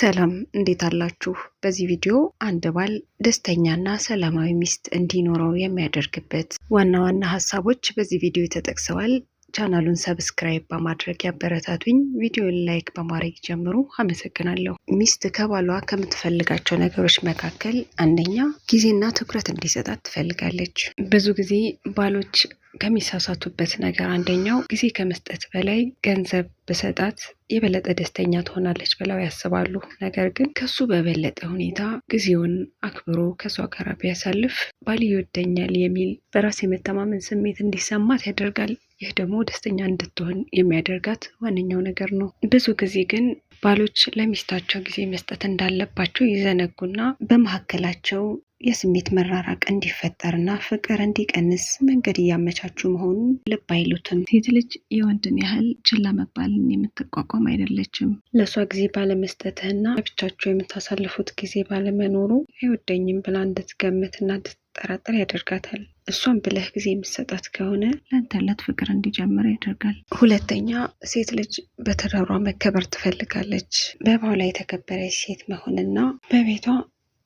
ሰላም እንዴት አላችሁ? በዚህ ቪዲዮ አንድ ባል ደስተኛና ሰላማዊ ሚስት እንዲኖረው የሚያደርግበት ዋና ዋና ሀሳቦች በዚህ ቪዲዮ ተጠቅሰዋል። ቻናሉን subscribe በማድረግ ያበረታቱኝ። ቪዲዮን like በማድረግ ጀምሩ። አመሰግናለሁ። ሚስት ከባሏ ከምትፈልጋቸው ነገሮች መካከል አንደኛ ጊዜና ትኩረት እንዲሰጣት ትፈልጋለች። ብዙ ጊዜ ባሎች ከሚሳሳቱበት ነገር አንደኛው ጊዜ ከመስጠት በላይ ገንዘብ ብሰጣት የበለጠ ደስተኛ ትሆናለች ብለው ያስባሉ። ነገር ግን ከሱ በበለጠ ሁኔታ ጊዜውን አክብሮ ከሷ ጋር ቢያሳልፍ ባል ይወደኛል የሚል በራስ የመተማመን ስሜት እንዲሰማት ያደርጋል። ይህ ደግሞ ደስተኛ እንድትሆን የሚያደርጋት ዋነኛው ነገር ነው። ብዙ ጊዜ ግን ባሎች ለሚስታቸው ጊዜ መስጠት እንዳለባቸው ይዘነጉና በመካከላቸው የስሜት መራራቅ እንዲፈጠርና ፍቅር እንዲቀንስ መንገድ እያመቻቹ መሆኑን ልብ አይሉትም። ሴት ልጅ የወንድን ያህል ችላ መባልን የምትቋቋም አይደለችም። ለእሷ ጊዜ ባለመስጠትህና ብቻቸው የምታሳልፉት ጊዜ ባለመኖሩ አይወደኝም ብላ እንድትገምትና እንድትጠራጠር ያደርጋታል። እሷን ብለህ ጊዜ የምትሰጣት ከሆነ ለአንተ ያላት ፍቅር እንዲጀምር ያደርጋል። ሁለተኛ፣ ሴት ልጅ በትዳሯ መከበር ትፈልጋለች። በባሏ የተከበረች ሴት መሆንና በቤቷ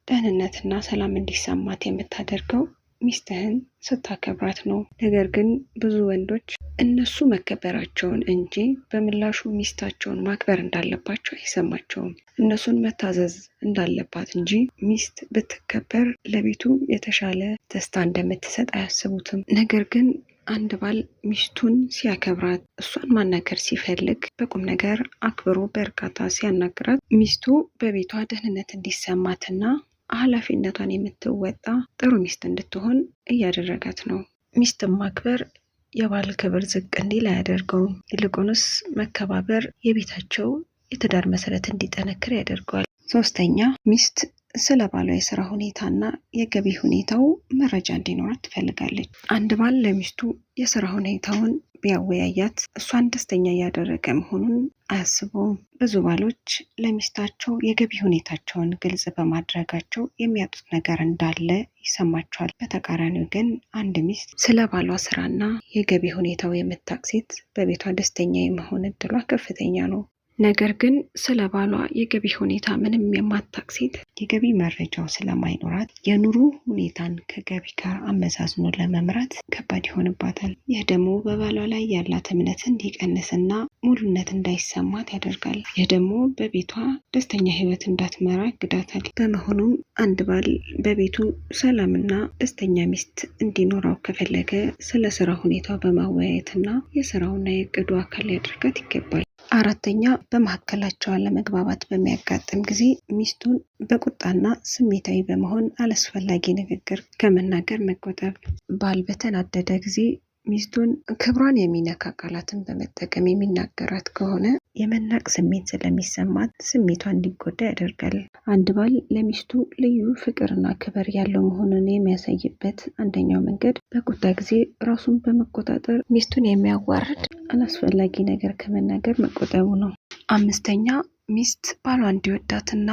ደህንነትና ሰላም እንዲሰማት የምታደርገው ሚስትህን ስታከብራት ነው። ነገር ግን ብዙ ወንዶች እነሱ መከበራቸውን እንጂ በምላሹ ሚስታቸውን ማክበር እንዳለባቸው አይሰማቸውም። እነሱን መታዘዝ እንዳለባት እንጂ ሚስት ብትከበር ለቤቱ የተሻለ ደስታ እንደምትሰጥ አያስቡትም። ነገር ግን አንድ ባል ሚስቱን ሲያከብራት፣ እሷን ማናገር ሲፈልግ በቁም ነገር አክብሮ በእርጋታ ሲያናግራት ሚስቱ በቤቷ ደህንነት እንዲሰማትና ኃላፊነቷን የምትወጣ ጥሩ ሚስት እንድትሆን እያደረጋት ነው። ሚስትን ማክበር የባል ክብር ዝቅ እንዲል አያደርገውም። ይልቁንስ መከባበር የቤታቸው የትዳር መሰረት እንዲጠነክር ያደርገዋል። ሶስተኛ፣ ሚስት ስለ ባሏ የስራ ሁኔታና የገቢ ሁኔታው መረጃ እንዲኖራት ትፈልጋለች። አንድ ባል ለሚስቱ የስራ ሁኔታውን ቢያወያያት እሷን ደስተኛ እያደረገ መሆኑን አያስበውም። ብዙ ባሎች ለሚስታቸው የገቢ ሁኔታቸውን ግልጽ በማድረጋቸው የሚያጡት ነገር እንዳለ ይሰማቸዋል። በተቃራኒው ግን አንድ ሚስት ስለ ባሏ ስራና የገቢ ሁኔታው የምታውቅ ሴት በቤቷ ደስተኛ የመሆን እድሏ ከፍተኛ ነው። ነገር ግን ስለ ባሏ የገቢ ሁኔታ ምንም የማታውቅ ሴት የገቢ መረጃው ስለማይኖራት የኑሮ ሁኔታን ከገቢ ጋር አመዛዝኖ ለመምራት ከባድ ይሆንባታል። ይህ ደግሞ በባሏ ላይ ያላት እምነት እንዲቀንስና ሙሉነት እንዳይሰማት ያደርጋል። ይህ ደግሞ በቤቷ ደስተኛ ሕይወት እንዳትመራ ያግዳታል። በመሆኑም አንድ ባል በቤቱ ሰላምና ደስተኛ ሚስት እንዲኖረው ከፈለገ ስለ ስራ ሁኔታው በማወያየትና የስራውና የእቅዱ አካል ሊያደርጋት ይገባል። አራተኛ፣ በመካከላቸው አለመግባባት በሚያጋጥም ጊዜ ሚስቱን በቁጣና ስሜታዊ በመሆን አላስፈላጊ ንግግር ከመናገር መቆጠብ። ባል በተናደደ ጊዜ ሚስቱን ክብሯን የሚነካ ቃላትን በመጠቀም የሚናገራት ከሆነ የመናቅ ስሜት ስለሚሰማት ስሜቷ እንዲጎዳ ያደርጋል። አንድ ባል ለሚስቱ ልዩ ፍቅርና ክብር ያለው መሆኑን የሚያሳይበት አንደኛው መንገድ በቁጣ ጊዜ ራሱን በመቆጣጠር ሚስቱን የሚያዋርድ አላስፈላጊ ነገር ከመናገር መቆጠቡ ነው። አምስተኛ፣ ሚስት ባሏ እንዲወዳትና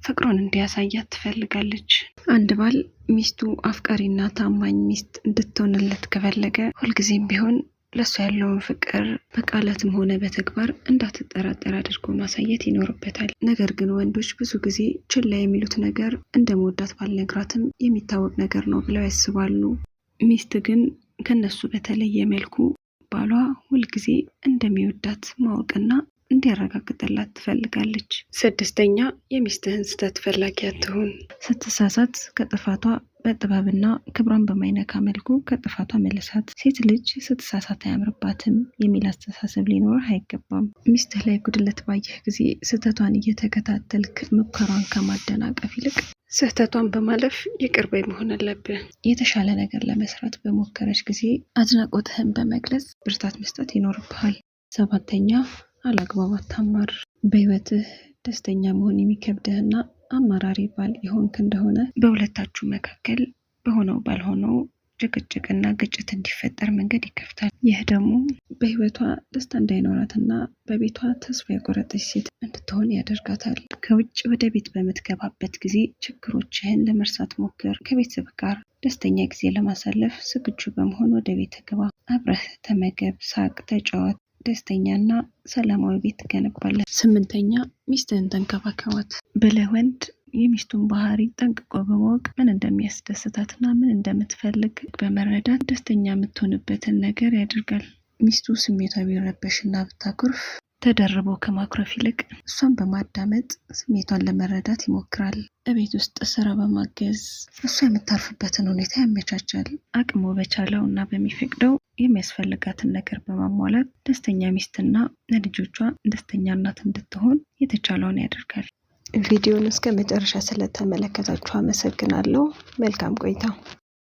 ፍቅሩን እንዲያሳያት ትፈልጋለች። አንድ ባል ሚስቱ አፍቃሪና ታማኝ ሚስት እንድትሆንለት ከፈለገ ሁልጊዜም ቢሆን ለእሷ ያለውን ፍቅር በቃላትም ሆነ በተግባር እንዳትጠራጠር አድርጎ ማሳየት ይኖርበታል። ነገር ግን ወንዶች ብዙ ጊዜ ችላ የሚሉት ነገር እንደመወዳት ባልነግራትም የሚታወቅ ነገር ነው ብለው ያስባሉ። ሚስት ግን ከነሱ በተለየ መልኩ ባሏ ሁልጊዜ እንደሚወዳት ማወቅና እንዲያረጋግጥላት ትፈልጋለች። ስድስተኛ፣ የሚስትህን ስህተት ፈላጊ አትሁን። ስትሳሳት ከጥፋቷ በጥበብና ክብሯን በማይነካ መልኩ ከጥፋቷ መልሳት። ሴት ልጅ ስትሳሳት አያምርባትም የሚል አስተሳሰብ ሊኖርህ አይገባም። ሚስትህ ላይ ጉድለት ባየህ ጊዜ ስህተቷን እየተከታተልክ ሙከራን ከማደናቀፍ ይልቅ ስህተቷን በማለፍ ይቅር ባይ መሆን አለብህ። የተሻለ ነገር ለመስራት በሞከረች ጊዜ አድናቆትህን በመግለጽ ብርታት መስጠት ይኖርብሃል። ሰባተኛ፣ አላግባብ አታማር። በህይወትህ ደስተኛ መሆን የሚከብድህና አማራሪ ባል የሆንክ እንደሆነ በሁለታችሁ መካከል በሆነው ባልሆነው ጭቅጭቅና ግጭት እንዲፈጠር መንገድ ይከፍታል። ይህ ደግሞ በህይወቷ ደስታ እንዳይኖራትና በቤቷ ተስፋ የቆረጠች ሴት እንድትሆን ያደርጋታል። ከውጭ ወደ ቤት በምትገባበት ጊዜ ችግሮችህን ለመርሳት ሞክር። ከቤተሰብ ጋር ደስተኛ ጊዜ ለማሳለፍ ዝግጁ በመሆን ወደ ቤት ግባ። አብረህ ተመገብ፣ ሳቅ፣ ተጫወት። ደስተኛና ሰላማዊ ቤት ትገነባለህ። ስምንተኛ ሚስትህን ተንከባከባት። ብልህ ወንድ የሚስቱን ባህሪ ጠንቅቆ በማወቅ ምን እንደሚያስደስታትና ምን እንደምትፈልግ በመረዳት ደስተኛ የምትሆንበትን ነገር ያደርጋል። ሚስቱ ስሜቷ ቢረበሽና ብታኮርፍ ተደርቦ ከማኩረፍ ይልቅ እሷን በማዳመጥ ስሜቷን ለመረዳት ይሞክራል። እቤት ውስጥ ስራ በማገዝ እሷ የምታርፍበትን ሁኔታ ያመቻቻል። አቅሙ በቻለው እና በሚፈቅደው የሚያስፈልጋትን ነገር በማሟላት ደስተኛ ሚስትና ለልጆቿ ደስተኛ እናት እንድትሆን የተቻለውን ያደርጋል። ቪዲዮን እስከ መጨረሻ ስለተመለከታችሁ አመሰግናለሁ። መልካም ቆይታ።